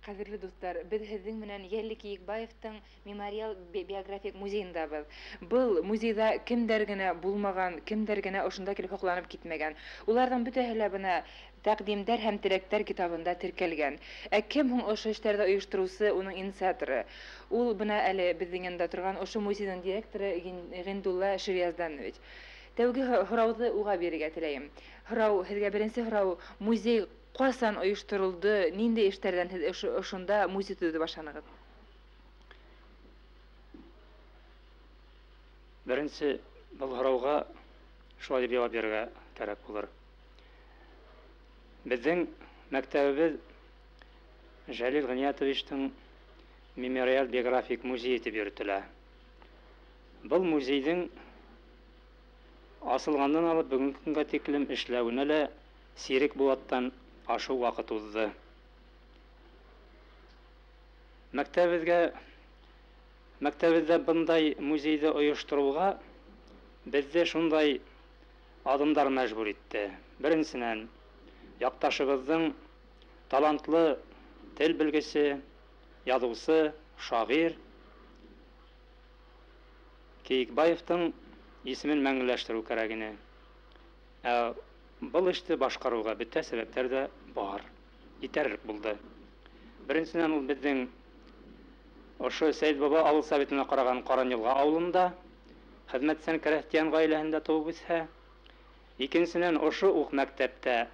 Ҡәҙерле дуҫтар, беҙ һеҙҙең менән Йәлле Кейекбаевтың мемориал биографик музейындабыҙ. Был музейҙа кемдәр генә булмаған, кемдәр генә ошонда килеп һоҡланып китмәгән. Уларҙың бөтәһе лә бына тәҡдимдәр һәм теләктәр китабында теркәлгән. Ә кем һуң ошо эштәрҙе ойоштороусы, уның инициаторы? Ул бына әле беҙҙең янда торған ошо музейҙың директоры Ғиндулла Шириазданович. Тәүге һорауҙы уға бирергә теләйем. Һорау, һеҙгә беренсе һорау: музей ҡасан ойошторолдо, ниндәй эштәрҙән һеҙ ошонда музей төҙөүҙе башланығыҙ? Беренсе был һорауға шулай тип яуап бирергә кәрәк булыр. Беҙҙең мәктәбебеҙ Жәлил Ғиниятовичтың мемориаль биографик музейы тип йөрөтөлә. Был музейҙың асылғандан алып бөгөнгө көнгә тиклем эшләүенә лә сирек быуаттан ашыу ваҡыт уҙҙы. Мәктәбебеҙҙә бындай музейҙы ойоштороуға беҙҙе шундай аҙымдар мәжбүр итте. Беренсенән, яҡташыбыҙҙың талантлы тел белгесе, яҙыусы, шағир Кейекбаевтың исемен мәңгеләштереү кәрәк ине. Ә был эште башҡарыуға бөтә сәбәптәр ҙә бар, етәрлек булды. Беренсенән, ул беҙҙең ошо Сәйет Баба ауыл советына ҡараған Ҡаранйылға ауылында хеҙмәтсән крәҫтиән ғаиләһендә тыуып үҫһә, икенсенән, ошо уҡ мәктәптә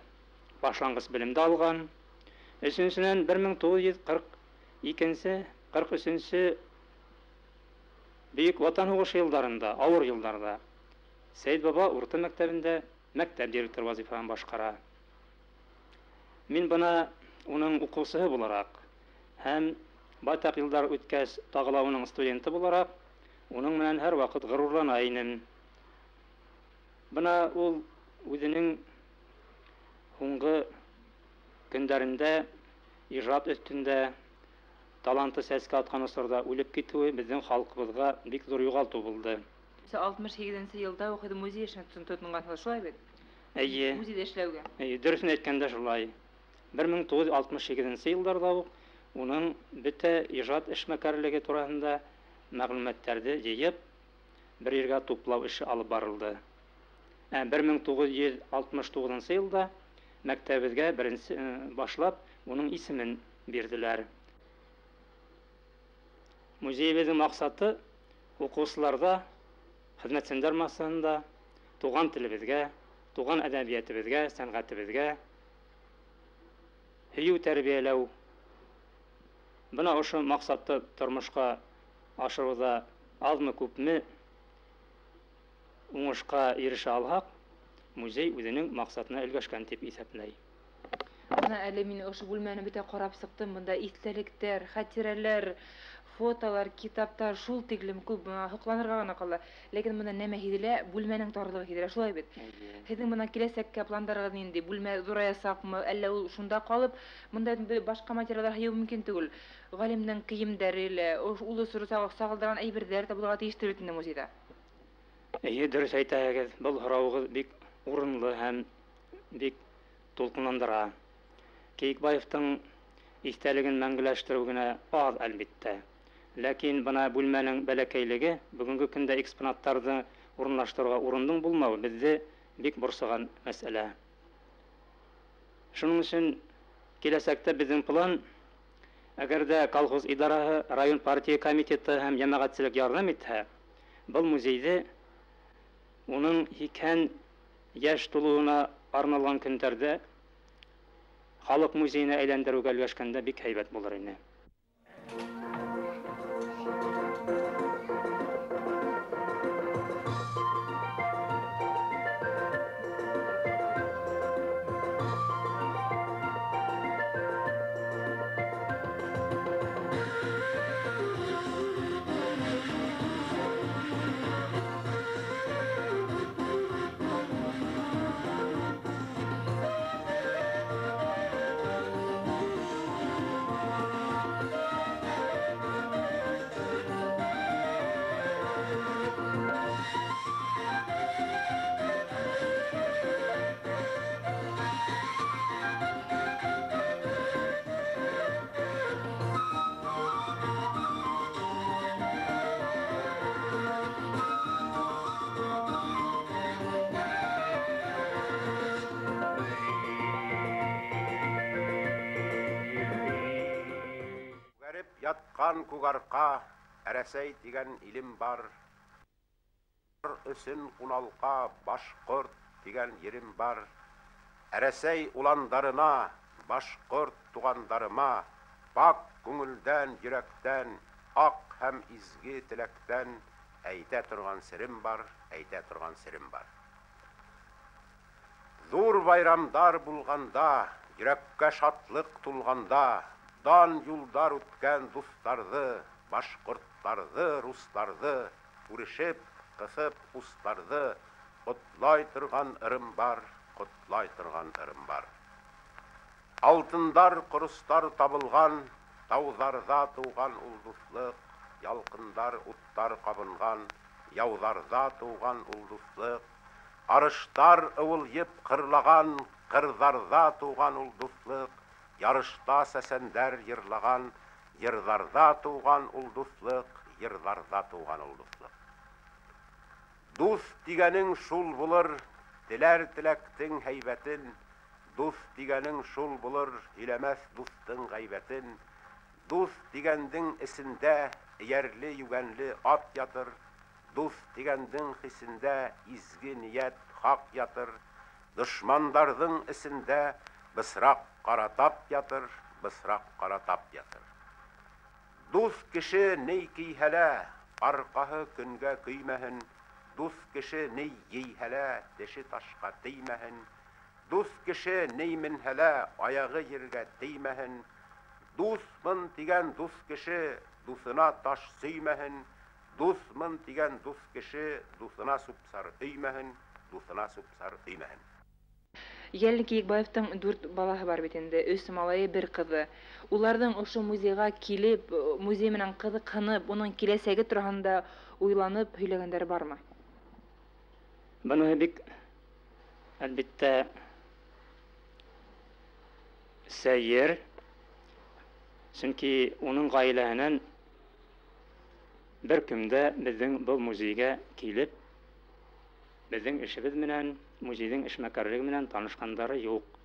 башланғыс белемде алған, өсөнсөнән, 1942 43 Бөйөк Ватан һуғышы йылдарында, ауыр йылдарҙа Сәйет Баба урта мәктәбендә мәктәп директоры вазифаһын башҡара. Мин бына уның уҡыусыһы булараҡ һәм байтаҡ йылдар үткәс тағы ла уның студенты булараҡ уның менән һәр ваҡыт ғорурлана инем. Бына ул үҙенең һуңғы көндәрендә ижад өҫтөндә таланты сәскә атҡан осорҙа үлеп китеүе беҙҙең халҡыбыҙға бик ҙур юғалтыу булды. 68 йылда уҡ музей эшенә тотонғанһығыҙ, шулай бит? Эйе. Музейҙа эшләүгә. Эйе, дөрөҫөн әйткәндә шулай. 1968 йылдарҙа уҡ уның бөтә ижад эшмәкәрлеге тураһында мәғлүмәттәрҙе йыйып, бер ергә туплау эше алып барылды. Ә 1969 йылда мәктәбебеҙгә беренсе башлап уның исемен бирҙеләр. Музейыбыҙҙың маҡсаты уҡыусыларҙа, хеҙмәтсәндәр массаһында туған телебеҙгә, туған әҙәбиәтебеҙгә, сәнғәтебеҙгә һөйөү тәрбиәләү. Бына ошо маҡсатты тормошҡа ашырыуҙа аҙмы-күпме уңышҡа ирешә алһаҡ, музей үҙенең маҡсатына өлгәшкән тип иҫәпләй. Бына әле мин ошо бүлмәне бөтә ҡарап сыҡтым. Бында иҫтәлектәр, хәтирәләр, фотолар, китаптар шул тиклем күп, бына һоҡланырға ғына ҡала. Ләкин бында нәмә һиҙелә? Бүлмәнең тарлығы һиҙелә, шулай бит? Һеҙҙең бына киләсәккә пландарығыҙ ниндәй? Бүлмә ҙураясаҡмы, әллә ул шунда ҡалып, бында башҡа материалдар һыйыу мөмкин түгел. Ғалимдың кейемдәре лә, ул осоро сағылдырған әйберҙәр ҙә булырға тейештер бит инде музейҙа. Эйе, дөрөҫ әйтәһегеҙ. Был һорауығыҙ бик урынлы һәм бик тулҡынландыра. Кейекбаевтың иҫтәлеген мәңгеләштереү генә аҙ, әлбиттә. Ләкин бына бүлмәнең бәләкәйлеге, бөгөнгө көндә экспонаттарҙы урынлаштырыуға урындың булмауы беҙҙе бик борсоған мәсьәлә. Шуның өсөн киләсәктә беҙҙең план, әгәр ҙә колхоз идараһы, район партия комитеты һәм йәмәғәтселек ярҙам итһә, был музейҙе уның 80 йәш тулыуына арналған көндәрҙә халыҡ музейына әйләндереүгә өлгәшкәндә бик һәйбәт булыр ине. ятҡан Күк Арҡа, Рәсәй тигән илем бар. Өсөн ҡуналҡа, башҡорт тигән ерем бар. Рәсәй уландарына, башҡорт туғандарыма, пак күңелдән, йөрәктән, аҡ һәм изге теләктән әйтә торған серем бар, әйтә торған серем бар. Ҙур байрамдар булғанда, йөрәккә шатлыҡ тулғанда, дан юлдар үткән дуҫтарҙы, башҡорттарҙы, рустарҙы, күрешеп, ҡыҫып устарҙы, ҡотлай торған ырым бар, ҡотлай торған ырым бар. Алтындар, ҡоростар табылған, тауҙарҙа тыуған ул дуҫлыҡ, ялҡындар, уттар ҡабынған, яуҙарҙа тыуған ул дуҫлыҡ, арыштар ыуылйып ҡырлаған, ҡырҙарҙа тыуған ул дуҫлыҡ, ярышта сәсәндәр йырлаған, йырҙарҙа тыуған ул дуҫлыҡ, йырҙарҙа тыуған ул дуҫлыҡ. Дуҫ тигәнең шул булыр, теләр теләктең һәйбәтен, дуҫ тигәнең шул булыр, һөйләмәҫ дуҫтың ғәйбәтен, дуҫ тигәндең эсендә эйәрле йүгәнле ат ятыр, дуҫ тигәндең хисендә изге ниәт хаҡ ятыр, дошмандарҙың эсендә бысраҡ ҡара тап ятыр, бысраҡ ҡара тап ятыр. Дуҫ кеше ни кейһә лә, арҡаһы көнгә көймәһен, дуҫ кеше ни ейһә лә, теше ташҡа теймәһен, дуҫ кеше ни менһә лә, аяғы ергә теймәһен, дуҫмын тигән дуҫ кеше дуҫына таш сөймәһен, дуҫмын тигән дуҫ кеше дуҫына сүп-сар өймәһен, дуҫына сүп-сар өймәһен. Йәлле Кейекбаевтың 4 балаһы бар бит инде, 3 малайы, 1 ҡыҙы. Уларҙың ошо музейға килеп, музей менән ҡыҙыҡһынып, уның киләсәге тураһында уйланып һөйләгәндәре бармы? Быныһы бик, әлбиттә, сәйер, сөнки уның ғаиләһенән бер кем дә беҙҙең был музейға килеп, беҙҙең эшебеҙ менән, музейҙың эшмәкәрлеге менән танышҡандары юҡ.